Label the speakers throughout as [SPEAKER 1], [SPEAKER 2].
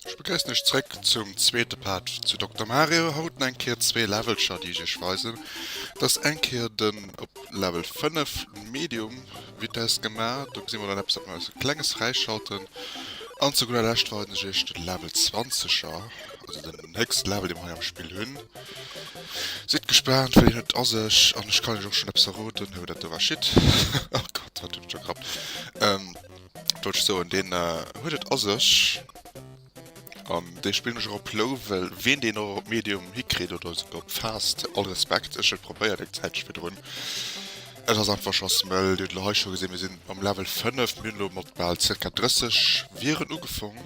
[SPEAKER 1] Ech begréissen iech zréck zum zweete Part zu Dokter Mario. Haut eng Kéier zwee Levelcher déi ech iech weisen. Dat ass eng Kéier den op Level 5 Medium Vitesse gemaach. Do gesi mer dann eppes dat mer eppes klenges fräischalten. An zu gudder Lescht weisen ech iech den Level 20 er, also den héchsten Level dee mer hei am Spill hunn. Sidd gespaant well deen huet a sech an ech kann iech och schonn eppes verroden. Hou dat do war shit. Oh Gott wat hunn ech do gerappt. Wollt ech soen, deen huet et a sech. An dee spillen ech och op Low, well ween deen och op Medium hikritt oder esouguer op Fast, all Respekt, ech hunn et probéiert eng Zäitche virdrun, et ass einfach scho mëll. Dir hutt elo hei scho gesinn, mir sinn am Level 5, mir hunn elo mat bal zirka 30 Viren ugefong.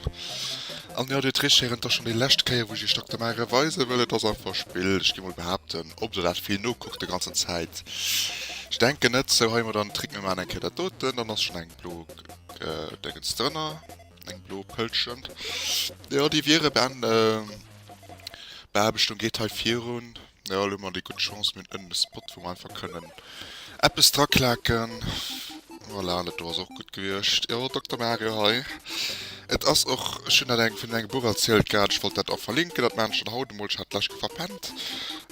[SPEAKER 1] An jo, Dir huet richteg héieren, et ass schonn déi lescht Kéier wou ech iech Dokter Mario weise wëll. Et ass einfach e Spill, ech géing mol behaapten, ob der dat vill nokuckt de ganzen Zäit, ech denken net. Sou, hei hu mer dann den Trick, mir maachen eng Kéier dat doten, dann ass schonn eng blo Déngens drënner, eng blo Pëlchen. Jo, déi Virebeaarbechtung geet hei virun. Jo, elo hu mer déi gutt Chance, mir hunn ënnen e Spot, wou mer einfach kënnen eppes draklaken. Voilà, dat do ass och gutt gewiescht. Jo, Dokter Mario hei. Et ass och, ech hunn dat eng vun engem Buch erzielt gehat, ech wollt dat och verlinken, dat maachen ech dann haut emol, ech hat d'lescht Kéier verpennt.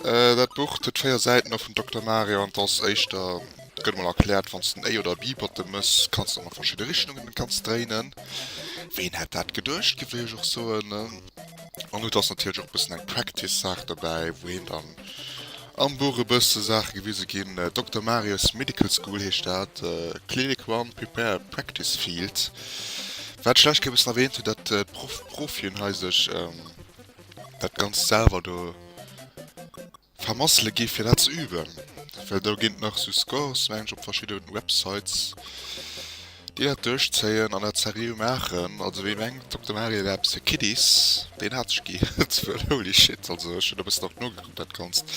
[SPEAKER 1] Dat Buch huet 4 Säiten, och vum Dokter Mario, an 't ass éischter, Et gëtt emol erkläert, wann s de en A oder e B-Button mëss, kanns de an verschidde Richtungen kanns dréinen. Ween hätt dat geduecht, géif ech och soen. An et ass natierlech och e bëssen eng Practice-Saach dobäi, wou een dann am Buch e bësse Saache gewise ginn. Dokter Marios Medical School heescht dat, Clinic One Prepare Practice Field. Wat ech lech e bëssen erwähnt hunn, dat d'Prof Profien hei sech dat Ganzt selwer do Vermassele gi fir dat ze üben, well do ginn et nach sou Scores mengen ech op verschidde Websites déi dat duerchzéien an dat seriö maachen. Also wee mengt Dokter Mario wär eppes fir Kiddies, deen hat sech giiert, well holy shit, also ech hunn e bëssen och nogekuckt dat Ganzt,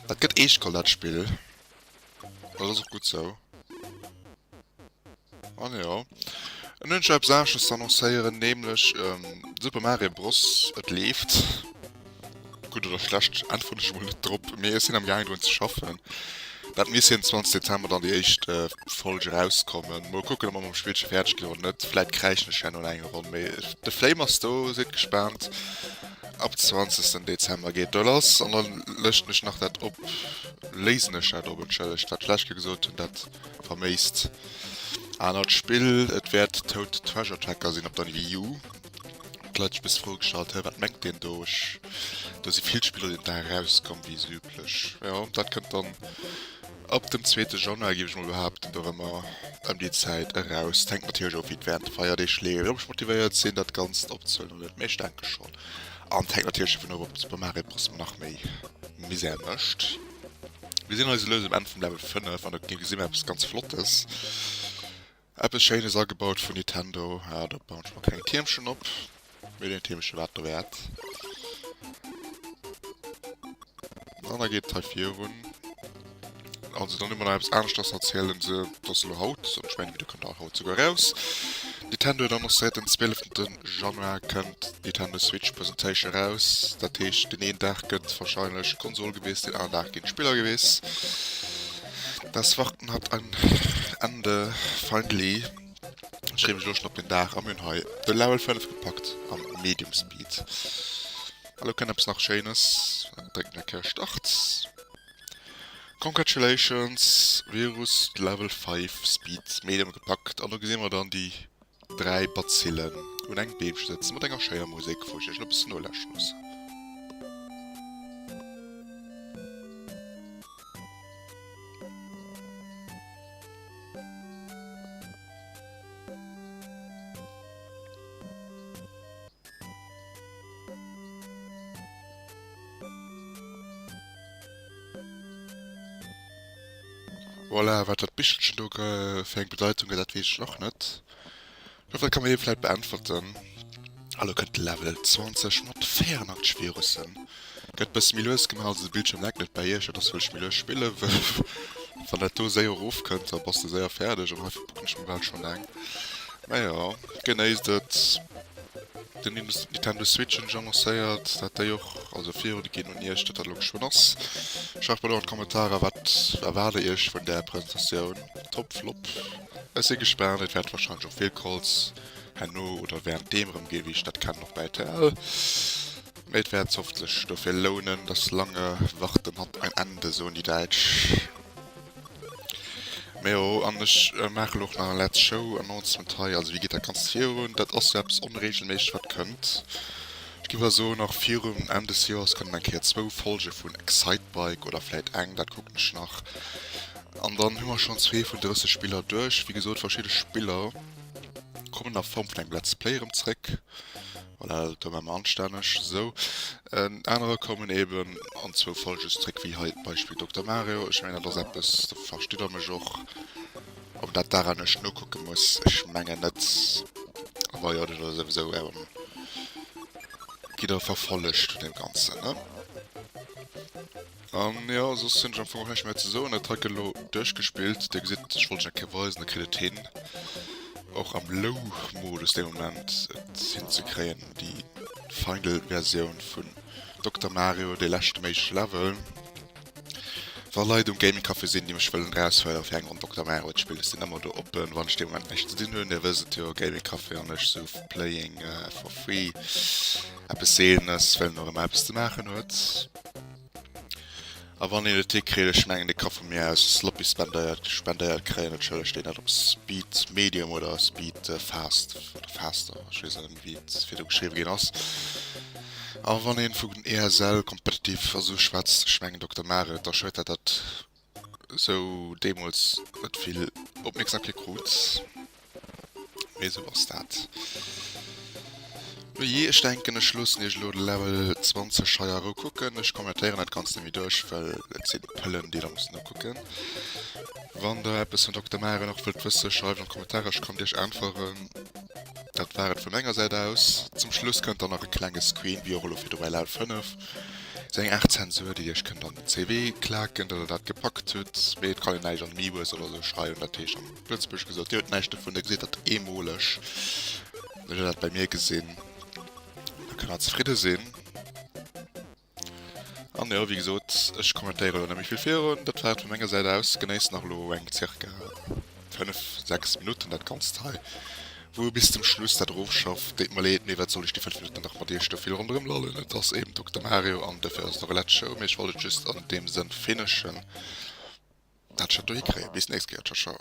[SPEAKER 1] dat gëtt eescht geholl dat Spill, dat ass och gutt sou. An jo, en hunn ech eppes aneschters ze annoncéieren, nämlech Super Mario Bros. Et leeft. Gutt oder schlecht, äntweren ech emol net drop, mee ech sinn am gaang drun ze schaffen. Dat misst hien 20 Dezember dann déi éischt Folg erauskommen. Mol kucken, ob mer mam Spillche fäerdeg ginn oder net. Vläit kräischen ech herno nach eng Ronn, mee de Flame ass do, sidd gespaant. Ab 20 Dezember geet do lass an da lëschten ech nach dat op, léisen ech dat op, entschëllegt, wat ech d'lescht Kéier gesot hunn, dat Verméisst anert Spill, et wäert Toad Treasure Tracker sinn op der Wii U. D'Leit sech e bësse Fro gestallt, hä wat mengt deen do? Ech, do si vill Spiller deen Dag erauskomm wéi sou üblech. Jo, dat kënnt dann ab dem zweete Januar, géif ech mol behaapten, dorëmmer ëm déi Zäit eraus. Et hänkt natierlech of wéi et wärend de Feierdeeg leeft, ob ech motivéiert sinn dat Ganzt opzehuelen oder net, mee ech denke schonn. An et hänkt natierlech dovun of, ob Super Mario Bros. Mer nach méi Misär mécht. Mir sinn hei sou lues um Enn vum Level 5 an do gesi mir eppes ganz Flottes. Eppes Schéines agebaut vun Nintendo. Ja, do bauen ech mer keng Tiermchen op. Mee deen Tiermche war et derwäert. An da geet et hei virun. Also dann hu mer nach eppes aneschters erzielen se, dass elo haut, an ech mengen de Video kënnt haut souguer eraus, Nintendo huet annoncéiert den 12 Januar kënnt d'Nintendo Switch Presentation eraus. Dat heescht deen een Dag gëtt wahrscheinlech d'Konsol gewiss, deen aneren Dag ginn d'Spiller gewiss. Das Warten hat ein Ende, finally. Ech freeë mech elo schonn op deen Dag a mir hunn hei de Level 5 gepackt am Medium Speed. A lo kënnt eppes nach Schéines, drécken eng Kéier Start. Congratulations Virus Level 5 Speed Medium gepackt an do gesi mer dann déi 3 Bazillen un engem Beemche sëtzen mat enger schéiner Musek wou ech iech elo bëssen nolauschteren loossen. Voilà, wat dat Bichelchen do fir eng Bedeitung huet, dat weess ech och net. Ech hoffen, dat ka mir ee vläit beäntwerten. A lo kënnt Level 20 mat 84 Virussen. Gëtt bësse méi lues gemaach, also de Bildschirm leckt net bäi iech, dat ass wëll ech méi lues spille wëll. Wann dat do séier erofkënnt, da bass de séier fäerdeg an hei verbucken ech mir bal schonn eng. Mä jo, genéisst et. Den Nintendo Switch hunn ech annoncéiert, dat déi och, also virun ginn un iech, dat dat elo geschwënn ass. Schreift mer do an d'Kommentarer, wat erwaart der iech vun där Presentatioun? Top, Flop? Ech si gespaant, et wäert wahrscheinlech och vill Calls. Herno oder während deem erëm ginn, wéi ech dat kennen och bei rtl. Mee et wäert hoffentlech dofir lounen, das lange Warten hat ein Ende, soen déi Däitsch. Mee jo, an ech maache lo och nach eng Let's Show Announcement hei, also wéi geet dat Ganzt virun? Dat ass sou eppes Onreegelméisseg wat kënnt. Ech géif awer soen, nach virum Enn des Joers kommen eng Kéier zwou Folge vun Excitebike oder vläit eng, dat kucken ech nach. An dann hu mer schonn zwee vun 30 Spiller duerch. Wéi gesot, verschidde Spiller kommen a Form vun engem Let's Play erëm zréck. Voilà, dat maache mer anstänneg esou. Anerer kommen eben an zwou Folge zréck, wéi hei d'Beispill Dokter Mario. Ech mengen, dat ass eppes, do verstitt der mech och. Ob dat daran ech nokucke muss, ech mengen net. Awer jo, dat ass souwisou ären gitt der verfollegt vun deem Ganzen, ne? An jo, soss hunn ech am Fong och näischt méi ze soen. Dat hei gëtt elo duerchgespillt. Dir gesitt, ech wollt iech eng Kéier weisen, der kritt et hin, och am Low-Modus dee Moment et hinzekréien, déi Final Versioun vun Dokter Mario, dee leschte méigleche Level. Wa Leit um Gaming Café sinn, déi mech wëllen erausfuerderen fir eng Ronn Dokter Mario ze spillen, ech sinn ëmmer do oppen, wann ech dee Moment näischt ze dinn hunn. Dir wësst et jo, Gaming Café an ech sou playing for free, eppes Seelenes, well en och ëmmer eppes ze maachen huet. A wann een et hikritt, ech mengen dee ka vu mir aus Sloppy spendéiert spendéiert kréien, entschëllegt deen dat op Speed Medium oder Speed Fast oder Faster, ech weess net méi wéi et virdu geschriwwe ginn ass. A wann een vun ESL Competitive a sou schwätzt, ech mengen Dokter Mario, da schued dat dat sou deemools net vill Opmierksamkeet krut. Mee sou ass dat. Nujee, ech denken ech loossen iech elo de Level 20 hei a Rou kucken. Ech kommentéieren dat Ganzt net méi duerch, well et sinn Pëllen déi der musst nokucken. Wann der eppes vun Dokter Mario nach wëllt wëssen, schreift an d'Kommentarer, ech kann iech äntweren. Dat war et vu menger Säit aus. Zum Schluss kënnt dann nach e klenge Screen, wéi och elo virdru bei Level 5. Sou eng Aart Zensur, déi iech kënnt an den CV klaken, datt der dat gepackt hutt. Mee et kann een näischt an Miwes oder sou schreiwen, dat heescht am Lëtzebuergesch gesot, dir hutt näischt dovun, der gesitt dat eemoleg. Dann hutt der dat bei mir gesinn, da kënnt der zefridde sinn. An jo, wéi gesot, ech kommentéiere elo net méi vill virun. Dat war et vu menger Säit aus. Genéisst nach elo eng zirka 5, 6 Minutten dat Ganzt hei, wou e bis zum Schluss dat erofschafft. Deet mer leed, mee wat soll ech déi 5 Minutten nach mat iech do vill ronderëm lallen? Et ass eben Dokter Mario an dofir ass et och e Let's Show. Mee ech wollt et just an deem Sënn finishen, dat ech dat do hikréien. Bis d'nächst Kéier. Ciao, ciao.